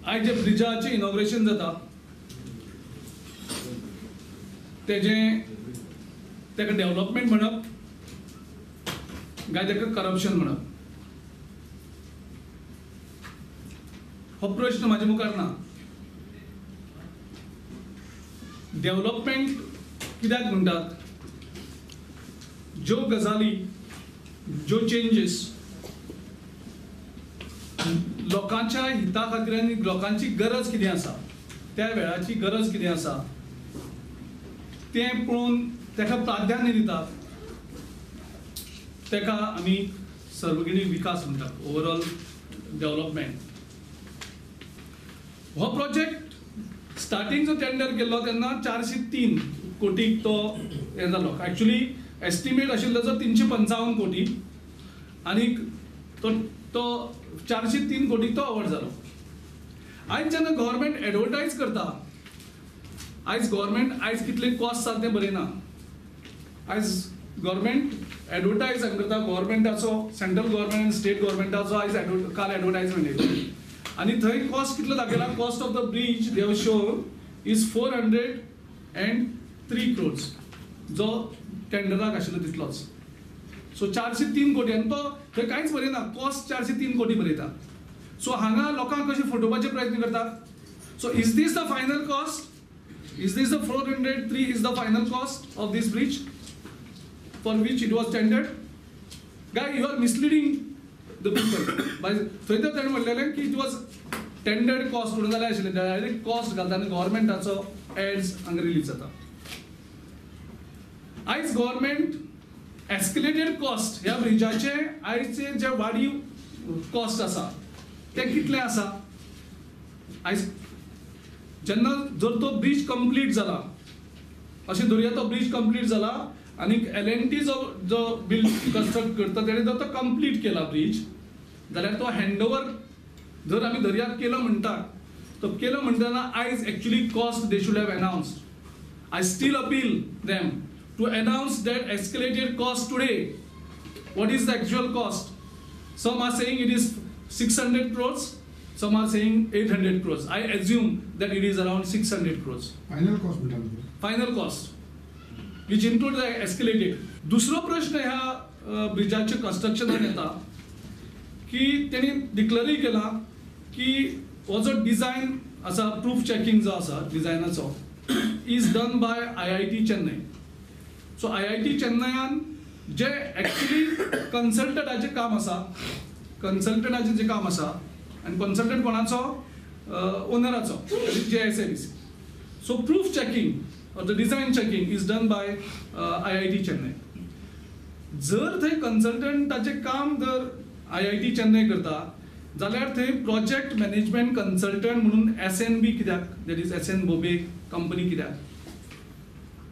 आयज जे ब्रिजाचें इनॉग्रेशन जाता तेजें ताका डेव्हलपमेंट म्हणप काय ताका करप्शन म्हणप हो प्रश्न म्हाजे मुखार ना. डेव्हलपमेंट कित्याक म्हणटात? ज्यो गजाली, ज्यो चेंजीस लोकांच्या हिता खातीर आनी लोकांची गरज कितें आसा, त्या वेळाची गरज कितें आसा तें पळोवन ताका प्राधान्य दितात, ताका आमी सर्वगिणी विकास म्हणटात, ओवरऑल डेव्हलपमेंट. हो प्रोजेक्ट स्टार्टींग जो टेंडर केल्लो तेन्ना 403 कोटीक तो हें जालो. एक्चुअली एस्टिमेट आशिल्लो जो 355 कोटी आनी तो तो 403 कोटीक तो अवॉर्ड जालो. आयज जेन्ना गव्हर्मेंट एडवर्टायज करता, आयज गव्हर्मेंट आयज कितले कॉस्ट जाता तें बरयना. आयज गव्हर्मेंट एडवर्टायज करता, गव्हर्मेंटाचो सेंट्रल गव्हर्मेंट आनी स्टेट गव्हर्मेंटाचो आयज काल एडवर्टायजमेंट येयलो आनी थंय कॉस्ट कितलो दाखयला, cost of the bridge they have shown is 403 crores जो टेंडराक आशिल्लो तितलोच. सो 403 कोटी आनी तो थंय कांयच बरयना, कॉस्ट 403 कोटी बरयता. सो हांगा लोकांक कशें फटोवपाचे प्रयत्न करतात. So is this the final cost? Is this the 403 is the final cost of this bridge for which it was tendered? Guy, you are misleading the people. By थंय तर ताणें म्हणलेलें की it was tendered cost म्हणून जाल्यार आशिल्लें, direct cost घालता आनी गव्हर्मेंटाचो AIDS हांगा रिलीज जाता. आयज गव्हर्मेंट एस्केलेटेड कॉस्ट ह्या ब्रिजाचे आयचे जे वाडीव कॉस्ट आसा तें कितलें आसा? आयज जेन्ना जर तो ब्रीज कंप्लीट जाला, अशें धरुया तो ब्रीज कंप्लीट जाला आनी L&T जो जो बिल्ड कंस्ट्रक्ट करता तेणें जर तो कंप्लीट केला ब्रीज जाल्यार तो हँडओवर जर आमी दर्याक केलो म्हणटा, तो केलो म्हणटना आयज actually cost they should have announced. I still appeal them to announce that escalated cost today. What is the actual cost? Some are saying it is 600 crores, some are saying 800 crores. I assume that it is around 600 crores. Final cost, madam. Final cost, which includes the escalated. दुसरो प्रश्न ह्या ब्रिजाचे कन्स्ट्रक्शनान येता की तेणी डिक्लेअरय केला की हो जो डिझायन आसा, प्रूफ चॅकिंग जो आसा डिझायनाचो is done by IIT Chennai. So IIT चेन्नयान J actually कन्सल्टंटाचें काम आसा, कन्सल्टंटाचें जें काम आसा आनी कन्सल्टंट कोणाचो, ओनराचो, JSIDC. So proof checking or the design checking is done by IIT Chennai. जर थंय कन्सल्टंटाचें काम जर IIT Chennai करता जाल्यार थंय प्रोजेक्ट मॅनेजमेंट कन्सल्टंट म्हणून SNB कित्याक, that is SN Bobde company कित्याक,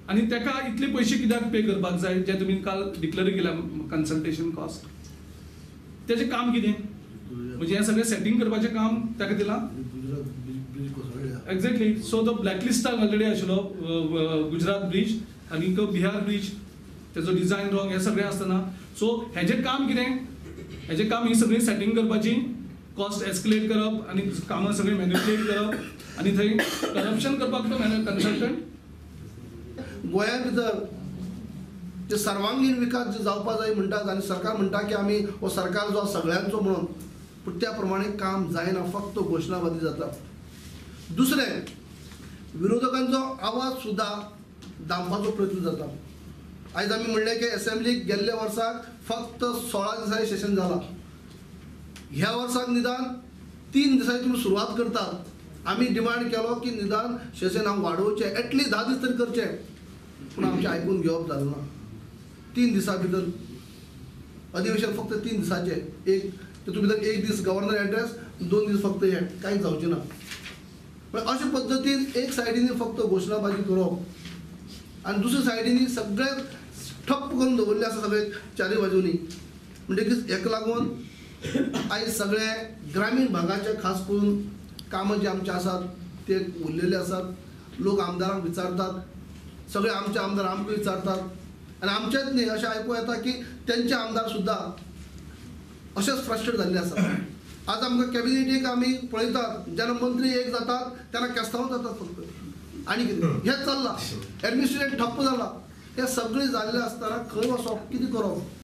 आनी ताका इतले पयशे कित्याक पे करपाक जाय जे तुमी काल डिक्लेअर केल्या कन्सल्टेशन कॉस्ट? तेजें काम कितें? म्हणजे हें सगळें सेटींग करपाचें काम ताका दिलां? एक्झॅक्टली. सो तो ब्लॅकलिस्टाक ऑलरेडी आशिल्लो गुजरात ब्रीज आनी बिहार ब्रीज, तेजो डिझायन रॉंग हें सगळें आसतना. सो हेजें काम कितें? हेजें काम ही सगळी सेटींग करपाची, कॉस्ट एस्केलेट करप आनी कामां सगळीं मॅनिपुलेट करप आनी थंय करप्शन करपाक तो कन्सल्टंट. गोंया भितर जे सर्वांगीण विकास जे जावपा जाय म्हणटात आनी सरकार म्हणटा की आमी हो सरकार जो सगळ्यांचो म्हणून, पूण त्या प्रमाणे काम जायना, फक्त घोशणाबाजी जाता. दुसरें, विरोधकांचो आवाज सुद्दां दामपाचो प्रयत्न जाता. आयज आमी म्हणलें की एसेंब्लीक गेल्ल्या वर्साक फक्त 16 दिसांनी सेशन जाला, ह्या वर्साक निदान 3 दिसांनी तुमी सुरवात करतात. आमी डिमांड केलो की निदान सेशन हांव वाडोवचें, एटलिस्ट 10 दीस तरी करचें, पूण आमचें आयकून घेवप जालें ना. 3 दिसां भितर अधिवेशन फक्त 3 दिसांचें, एक तितून भितर 1 दीस गव्हर्नर एड्रेस, 2 दीस फक्त हें, कांयच जावचें ना. पण अशे पद्दतीन एक सायडीनी फक्त घोशणाबाजी करप आनी दुसरे सायडीनी सगळें ठप्प करून दवरिल्लें आसा सगळे चारूय बाजूनी. म्हणटकीच हेका लागून आयज सगळे ग्रामीण भागाचे खास करून कामां जी आमचे आसात ते उरलेले आसात. लोक आमदारांक विचारतात, सगळे आमचे आमदार आमकां विचारतात आनी आमचेच न्ही, अशें आयकूं येता की तेंचे आमदार सुद्दां अशेंच फ्रस्ट्रेट जाल्ले आसात. आज आमकां कॅबिनेटीक आमी पळयतात जेन्ना मंत्री एक जातात तेन्ना केस्तांव जातात फक्त आनी कितें हेंच चल्लां, एडमिनिस्ट्रेशन ठप्प जालां. हें सगळें जाल्लें आसतना खंय वचप, कितें करप?